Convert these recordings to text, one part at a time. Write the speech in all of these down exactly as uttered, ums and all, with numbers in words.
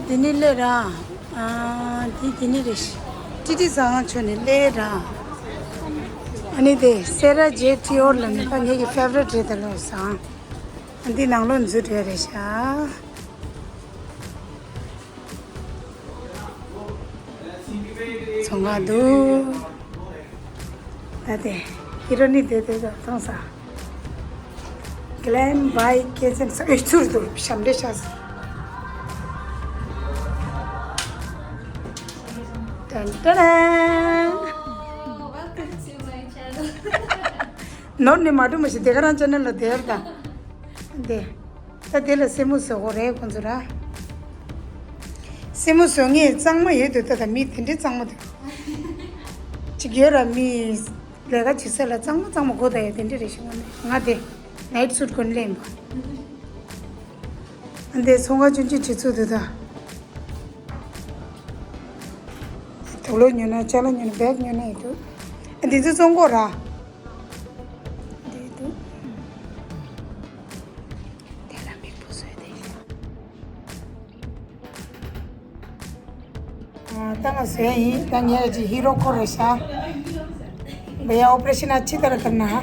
དེ་ནི་སླེབས་ར། ཨ། དེ་དེ་ནི་རེད། ཀྲི་ཀྲི་ཟ་ཁང་ཕྱོགས་ནས་སླེབས་ར། ཨ་ནི་དེ་སེ་ར་ཇེ་ཊི་ཨོར་ལ་ནི་ད་ངེད་ཀྱི་ཕེ་ཝ་རི་ཊི་རེད་ད་ལོ་ཟ། ཨ། འདི་ནང་ལོགས་འཛུལ་འགྲོ་ཡ་རེད་ཤག་ཚོང་ཁང་འདུག་ད་དེ་ཧི་རོ་ནི་དེ་དེ་ད་ཐོང་ས། གི་ལེམ་བྷའི་ཀེ་ཛེན་ས་ཨེ་ཚུར་འདུག་ཞབས་འདྲེན་ཤག་ཏན་ཏན། Welcome to my channel. ནོར་ནི་མ་འགྲོ་མ་ཤི་དེ་ག་རང་ཅེ་ནལ་ལ་དེར་ད། དེ། ད་དེ་ལ་སེན་མོ་བཟོ་གོ་རེད་ཁོང་ཚོ་ར། སེན་མོ་བཟོ་ངེས་གཙང་མ་ཡོད་འདུག་ད་ད་མི་དེ་འདྲའི་གཙང་མ་འདུག་ཅིག་ཡོད་ར་མི། ལས་ཀ་བྱེད་ས་ལ་གཙང་མ་གཙང་མ་གོ་ད་ཡ་དེ་འདྲ་རེད་ཤི་ང་ནི་ང་དེ་ནའིཊ་སུཊ་གོན་ལེན་པ། ཨ་འདི་ཚོང་ཁང་ཆུང་ཆུང་བྱེད་ཚུལ་འདུག་ད། དུག་ལོག་ཉོས་ན་ཅ་ལག་ཉོས་ན་བེག་ཉོས་ན་ཡི་འདུག་ཨ་འདི་ཚོ་བཙོང་གོ་ར། འདི་འདུག་དེ་ལ་མིག་སྤུ་བཟོས་ཏེ། ད་ང་བཟོས་ཡིན། ད་ངས་ཀྱི་ཧི་རོ་ཁོ་རེ་ཤག भैया ऑपरेशन अच्छी तरह करना है।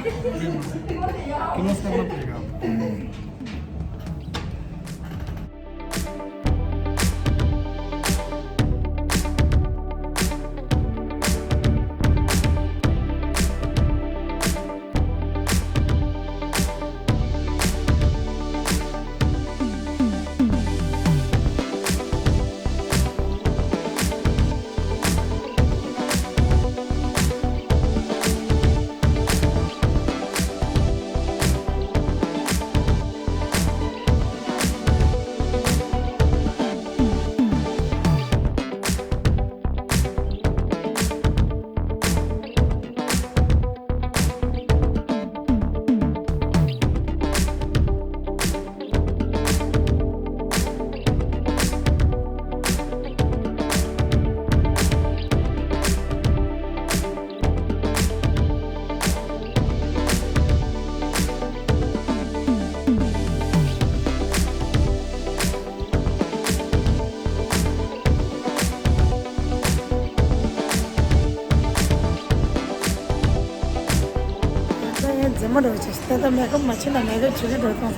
ད་ཡང་མཛེས་མ་འདྲ་བོ་བྱས་ད་ལྟ་མེག་ཨབ་མ་བྱས་ན་མེག་ཨབ་བྱེད་ཀྱི་འགྲོ་དང་།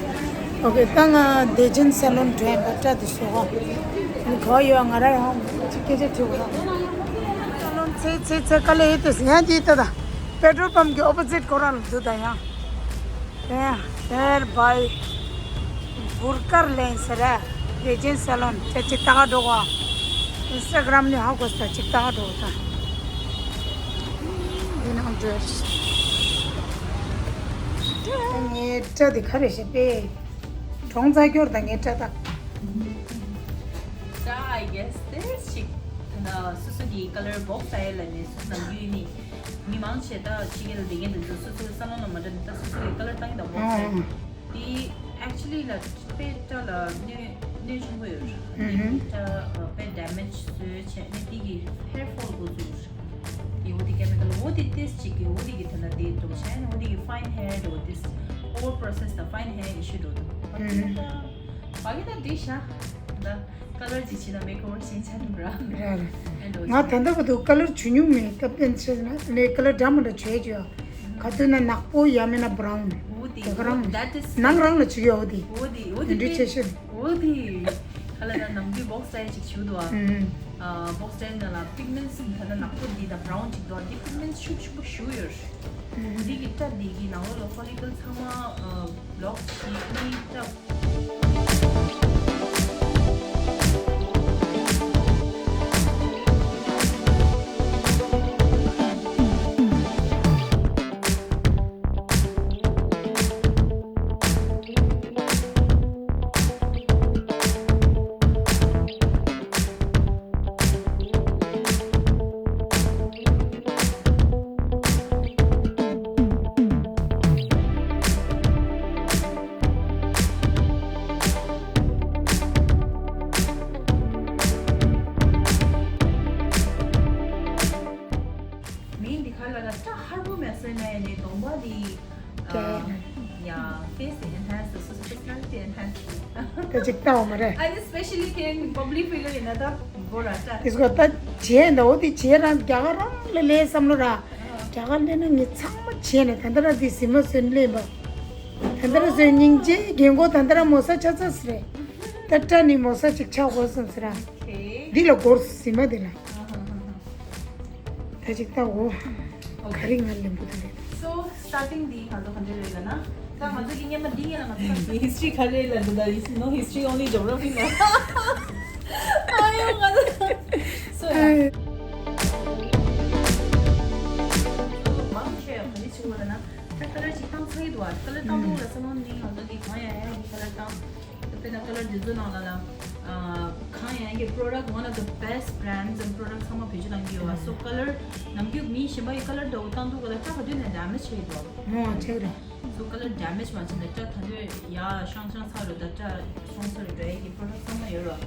ཨོ་ཀེ། ད་ང་བདེ་ཆེན་སེ་ལོན་འགྲོ་ཡིན་པ་སྐྲ་དེ་བཟོ་ག་ནི་ག་ཡོད་ང་ར་ཡང་ཅིག་སྐད་ཆ་དྲི་བ། སེ་ལོན་ཚེ་ཚེ་ཚེ་དཀའ་ལས་ཡོད་དུས་ཡང་དེ་ལྟ་ད་པེ་ཊོལ་པམ་གྱི་ཨོ་པོ་ཟིཊ་ཁོ་རང་ལ་འདུག་ད་ཡང་། དེ་ཡང་དེར་བའི་བུར་ཀར་ལེན་ཟེར་ར། བདེ་ཆེན་སེ་ལོན་དེ་ཅིག་ལྟ་ག་འགྲོ་ག་ཨིན་སི་ཊ་གྷ་རམ་ནས་ཧ་གོ་ས་ཅིག་ལྟ་ག་འགྲོ་ག་ད། འདི་ནང་འགྲོ། ངའི་སྐྲ་འདི་ག་རེ་བྱེད་པས། གྲོང་ཚ་སྐྱོར་དང་ངའི་སྐྲ་དག་ད་I guess this ཞིག་ད་ན་སོ་སོ་གི་ཀ་ལར་བོག་སི་ཨ་ཡེ་ལ་ནས་སུ་ནམ་རྒྱུན་ནི་མི་མང་ཆེ་ད་ཕྱི་རྒྱལ་ལ་བསྡད་མཁན་དེ་ཚོ་སོ་སོའི་ས་ལོན་ལ་མ་འདྲ་ནི་ད་སོ་སོ་གི་ཀ་ལར་བཏང་གི་ད་བོག་སི་ཨ་ཡེ་ཨང་། འདི་actually ལ་དཔེ་སྐྲ་ལ་གནོད་གནོད་ཆེན་པོ་ཡོད་རེད། འདི་སྐྲ་དཔེ་damage བཟོས་བྱས་ནས་འདི་གི་hair fall འགོ་འཛུགས་རེད། འདི་འོ་དེ་chemical འོ་དེ་ཏེས་ཅིག་གི་འོ་དེ་གི་དོན་ལ་དེ་འགྲོ་བྱས་ནས་འོ་དེ་གི་fine hair འོ་དེ་whole process ད་fine hair issue འགྲོ་འདུག་ཨ་དེ་ད་བ་གི་ད་འདི་ཤ་ད་ཀ་ལར་ཅིག་བྱས་ན་མེག་ཨོ་ཝར་བྱས་ཆ་འདུག་ར། རེད་རེད། ང་ད་ལྟ་བར་དུ་ཀ་ལར་བྱུང་མྱོང་མེད་སྟབས་ལྡན་ཆེ་ན་ལས་ཀ་ལར་འདྲ་མི་འདྲ་བྱས་བྱས། ག་དུས་ན་ནག་པོ་ཡང་མིན་ན་brown འོ་དེ་དེ་ག་རང་that is ནང་རང་ལ་བྱེད་ཡོད་འོ་དེ། འོ་དེ་འོ་དེ་འདྲི་ཆེ་ཤོས། འོ་དེ་ག་ལ་ན་ནམ་རྒྱུན་བོག་སི་ཨ་ཡེ་ཅིག་བྱུག་འདུག་ཨ། ཨ་བོག་སི་ཨ་ཡེ་ནང་ལ་pigments ད་ན་ནག་པོ་འདི་དང་brown ཅིག་འདུག་ཨ། འདི་pigments ཤུགས་ཆེན་པོ་ཞུ་ཡོད། འདི་གི་སྐྲ་འདི་གི་ནང་ལོགས་ལ་follicle ཚང་མ་ཨ་block བྱེད་ནི་སྐྲ། ཅིག་ལྟ་བ་མ་རེད། ཨ་ནི་སི་པེ་ཤ་ལི་ཁྱེད་བབ་ལི་ཕི་ལར་ཡིན་ན་ད་འགོར་ར་ད། དེ་སྐོར་ད་བྱས་འདྲ་བོ་དེ་བྱས་རང་རྒྱ་གར་རང་ལ་ལས་བསམ་བློ་ར། རྒྱ་གར་སླེབས་ན་ངས་ཚང་མ་བྱས་ནས་ད་ལྟ་ར་དེ་གཟིམ་མ་བཟོས་ནས་སླེབས་པ། ད་ལྟ་ར་བཟོས་སྙིང་རྗེ་རྒན་གོག་ད་ལྟ་ར་མོ་ས་ཆགས་ཚར་སི་རེད། ད་སྐྲ་ནི་མོ་ས་ཅིག་ཆགས་དགོས་བསམ་སི་ར། འདི་ལ་སྒོར་གཟིམ་མ་དེ་ལ། ད་ཅིག་ལྟ་འོ། ག་རེ་ང་ལེན་པོ་དེ་རེད། So starting འདི་ང་ཚོ་ག་འདྲ་རེད་ལབ་ན། ད་ང་ཚོ་གི་སྔོན་མ་འདི་ཡིན་ལ་ང་ཚོ་གི་ཧི་སི་ཊི་རི་ག་རེ་ལབ་འདུག་ད་is no history, only geography ལ། ཨ་ཡོ་ང་ཚོ། So yeah. མང་ཆེ་ག་རེ་བྱེད་དགོས་ལབ་ན། ད་ཀ་ལར་ཅིག་བཏང་ཚར་གྱི་འདུག་ཨ། ཀ་ལར་བཏང་འདུག་ལ་སོང་ནི་ང་ཚོ་གི་གང་ཡང་ཡང་གི་ཀ་ལར་བཏང་། དཔེར་ན་ཀ་ལར་འདི་ཚོ་ནང་ལ་ལ། ཨ། གང་ཡང་གི་product, one of the best brands and products ཚང་མ་བེད་སྤྱོད་གཏང་གི་ཡོད་པ། So ཀ་ལར་ནམ་རྒྱུན་མི་གཞན་པ་ཡི་ཀ་ལར་འདྲ་བོ་བཏང་འདུག་ག་ལ་སྐྲ་ག་དུས་ནས་damage བྱས་ཡོད་པ། ཨོ་ཆེ་རེད། So ཀ་ལར་damage མ་བྱས་ན་སྐྲ་ད་དུས་ཡ་ཤང་ཤང་ཚ་རུ་ད་སྐྲ་སོང་ཚ་རུ་འདྲ་ཡི་གི་product ཚང་མ་ཡོད་ར།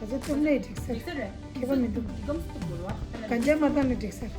ག་ཚོད་བཏུབ་ནའི་འགྲིག་ས་རེད། འགྲིག་ས་རེད། ཁྱད་པར་མི་འདུག་འདི་གམ་སུ་འདུག་གོ་ར། གན་རྒྱ་མ་བཏང་ནའི་འགྲིག་ས་རེད།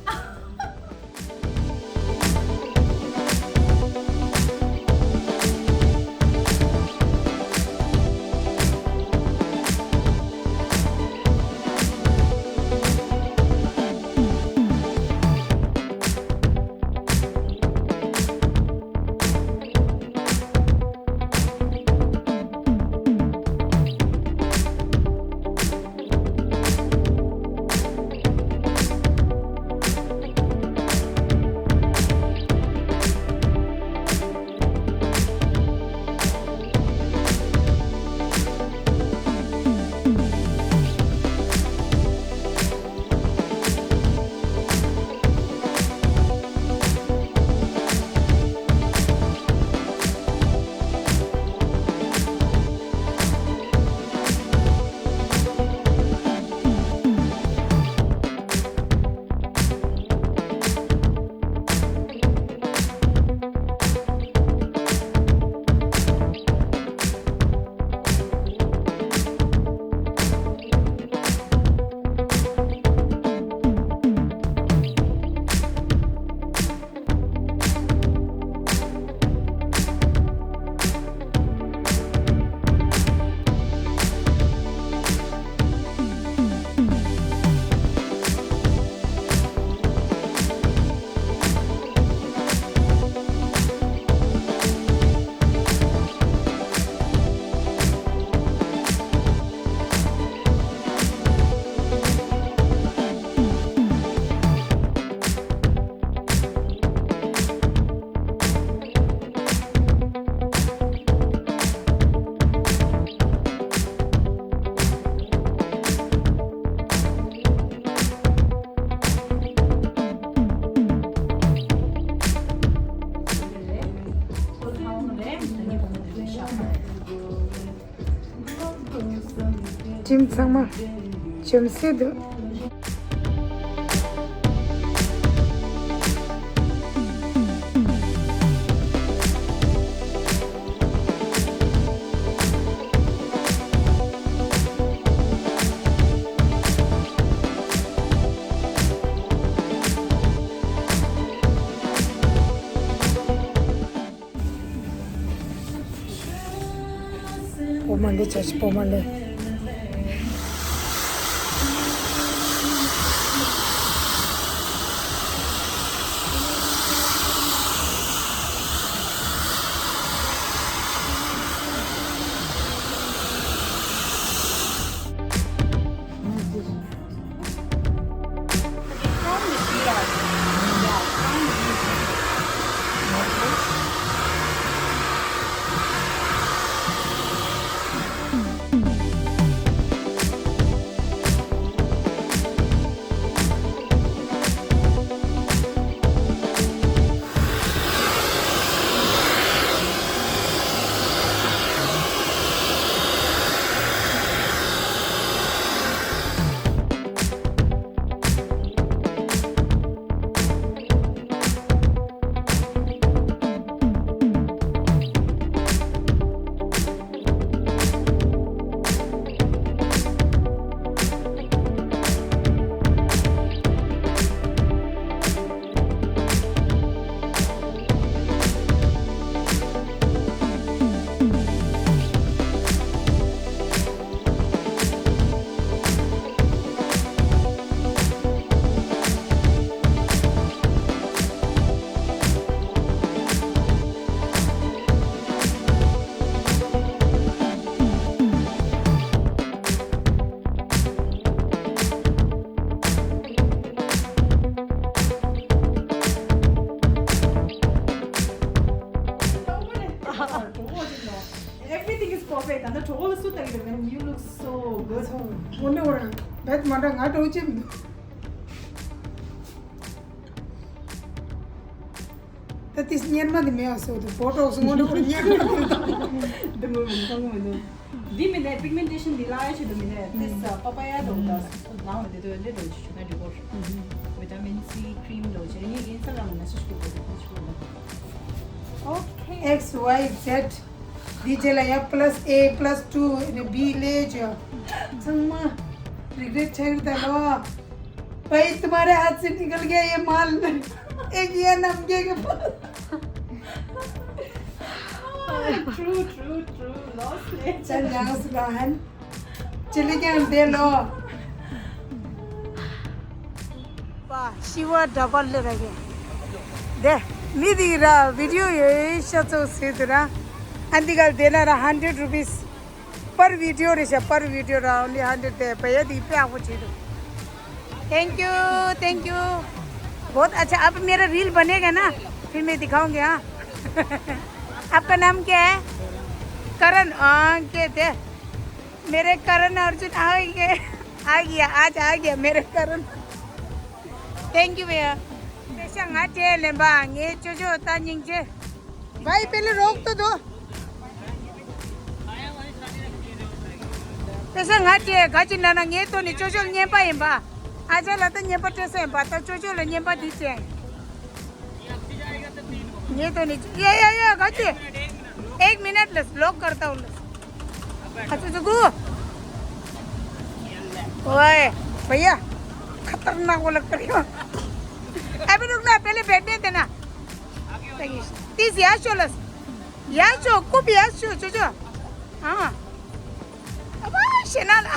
ཁྱིམ་ཚང་མ་ཅུམ་སེ་འདུག་སྤོ་མ་ལེ་ཅ་ཅི་སྤོ་མ་ལེ། Everything is perfect. And the total is so tight, man. You look so good. འོ་ན་འོ་རང་བེད་མ་འདྲ་ང་འགྲོ་ཅེས་མི་འདུག་ད་དེ་གཉེར་མ་དེ་མེད་པ་བཟོ་འདུག་བོ་ཊོག་སི་ངོ་འདྲ་བོ་གཉེར་མ་དེ་འདུག་འདི་མོ་མི་མཐོང་གི་མི་འདུག་འདི་མི་ནས་པིག་མེན་ཊེ་ཤན་འདི་ལ་ཡ་ཆེད་དུ་མི་ནས་དེ་ས་པ་པ་ཡ་དང་ད་ནང་མི་དེ་དོན་འདྲེ་འགྲོ་ཆུ་ཆུ་ན་འགྲིག་གོ། ཝི་ཊ་མིན་སི་ཁྲིམ་འགྲོ་ཆེ་ངས་ཡིན་ས་ལ་མི་ན་ཤ་ཤུ་གོ་དེ་ཆུ་ན། ཨོ་ཁེ། X Y Z འདི་རྗེས་ལ་ཡ་plus A plus two ཨེ་ནི་B ལས་བྱོས། ཚང་མ་regret ཆགས་ཡོད་ད་ལོ། भाई तुम्हारे हाथ से निकल गया ये माल। एक ये नमके के पास। True, true, true. Lost ལས། ཅན་ཡང་སི་ལ་ཧན། ཅི་ལི་ཀྱང་དེ་ལོ། པ་ཤི་བ་འདྲ་པར་ལེ་ར་གེ། དེ་མི་དེ་ར་བི་ཌི་ཡོ་ཡོད་ཤ་ཚོ་ཟེར་དུ་ར། ཨན་དི་གལ་དེ་ན་ར་hundred rupees per video རེ་ཤ། per video ར་only hundred དེ་བ་ཡ་དེ་དཔེ་ཨ་ཁོ་བྱེད་དུ། Thank you, thank you. बहुत अच्छा। अब मेरा रील बनेगा ना, फिर मैं दिखाऊंगी। हाँ। आपका नाम क्या है? करण। हाँ, के थे। मेरे करण अर्जुन आ गए। आ गया, आज आ गया मेरे करण। Thank you भैया। पैसा ང་དེ་ལེན་པ་ངའི་ཅོ་ཅོ་ད་སྙིང་རྗེ། भाई पहले रोक तो दो। དཔེ་ས་ང་དེ་ག་ཅི་ན་ན་ངའི་ཐོག་ནས་ཅོ་ཅོ་ལ་བརྙན་པ་ཡིན་པ། ཨ་ཅག་ལ་ད་བརྙན་པ་སྤྲད་ས་ཡིན་པ། ད་ཅོ་ཅོ་ལ་བརྙན་པ་འདི་སྤྲད། ངའི་ཐོག་ནས་ཡ་ཡ་ཡ་ག་ཅི། एक मिनट लस लॉक करता हूँ लस। अच्छा सुगु। ओए भैया, खतरनाक वो लगता है। अभी रुकना, पहले बैठने देना। तीस यार चोलस। यार चो, खूब यार चो, चो, चो। हाँ। अब शेनाला।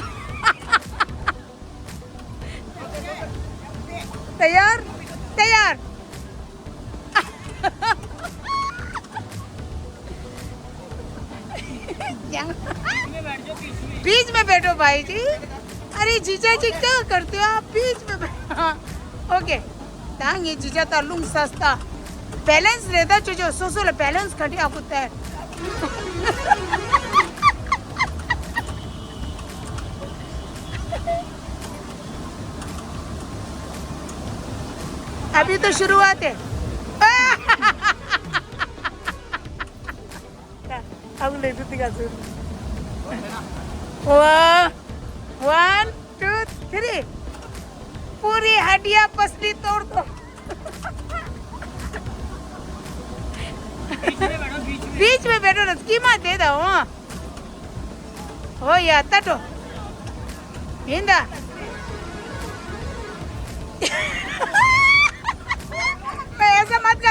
तैयार, तैयार। बीच में बैठो भाई जी। अरे जीजा जी क्या करते हो आप बीच में बैठ-, हाँ, ओके। ད་ངའི་ཇི་ཇ་ད་རླུང་ས་སྟ། बैलेंस རེད་ད་ཅོ་ཅོ་སོ་སོ་ལ་बैलेंस ག་འདྲ་ཡག་པོ་སྟེར། अभी तो शुरुआत है। अगले तो दिखा दो। वाह। One, two, three. पूरी हड्डियां पसली तोड़ दो। बीच में बैठो ना, स्कीमा दे दो। हाँ। हो या, तटो। हिंदा। मैं ऐसा मत